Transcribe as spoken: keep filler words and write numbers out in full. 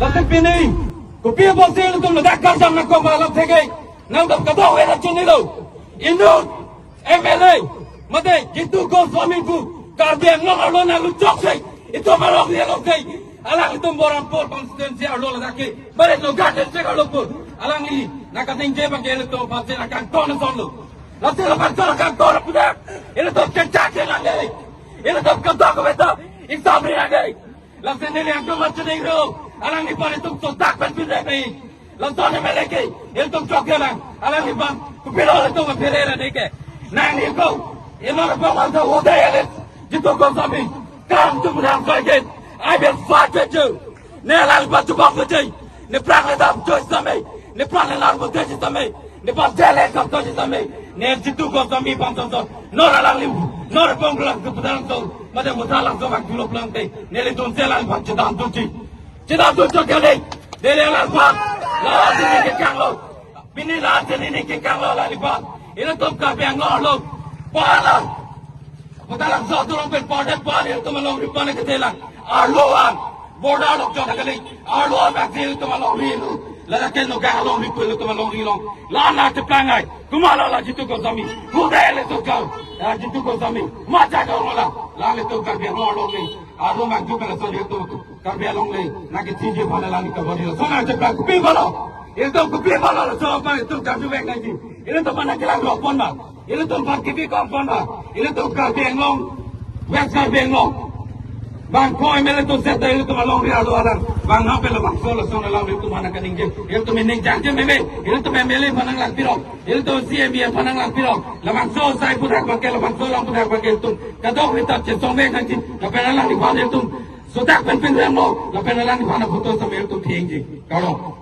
Lasi pini, kopi apotsi ilitum ladak karjam nangkok ma alam theke, nangdam kadokave ta chinilo. Inut M L A, mate Jitu Goswami pu, Karbi Anglong arlo nangluchok sei, itum arlo ni along sei, alanglitum Barampur constituency arlo ladak ke, mate lo garden sei arlo pu, alangli nangkaningje abang ke ilitum aphansi nangkangton asonlo. Lasi lo kangton kangton pudak, ilitum kechak nangji, ilitum kadokave ta, exam ri nangji. Lasi neli angkung machiningri, alangliphan itum sodak pen pinre pai. Lason M L A ke, ilitum chokche lang, alangliphan, kopilo ilitum aphere ra deke. Nangli ko, ino na pamasa udah ya les, Jitu Goswami, come to Bidhan Circuit, I will fight with you. Ne alangliphan chubang pejai, ne prang le dam choi samai, ne prang le lar pejai samai, ne prang jele kam choi samai, ne Jitu Goswami pam chon chon, nor alangli, nor pong lang ke pedang chon, mate muda lang chon ang tulop lang te, nelitum jele lang pam chedam tuji. Chedam tuji kali, neli alangliphan, la sini ke kanglo, pini la sini ke kanglo alangliphan, ilitum Karbi Anglong lo, pala. Puta Langso tulong pen border pali ilitum alongri pali ke telang. Arlo an. Border along jona kali. Arlo an bak ilitum alongri lo. Lada kel no gang alongri pu ilitum alongri long. La na teplangai. Kumalo la Jitu Goswami. Kuda ilitum kau. La Jitu Goswami. Macha kau la. La ilitum Karbi Anglong alongri. Arlo mak juga la sori ilitum. Karbi Anglong le. Na ke tiji pala la ni kabodi la. Sona teplang kopi balo. Ilitum kopi balo la. Sona pa ilitum Karbi Anglong lagi. Ilitum mana kelang ropon ma. Ilitum aphan kipi kongpon ba. Ilitum Karbi Anglong, West Karbi Anglong. Bang ko M L A atum seta ilitum alongri arlo alang. Bang hape labangso lason alang ilitum aphan nangkaningje. Ilitum ining jangje meme. Ilitum M L A aphan nanglang pirok. Ilitum C M E aphan nanglang pirok. Labangso sai pudak bangke labangso alam pudak bangke ilitum. Kadokave ta chesong vek nangji. Lapen alangliphan ilitum sodak pen pinrem lo. Lapen alangliphan aphoto sampai ilitum thengji. Karo.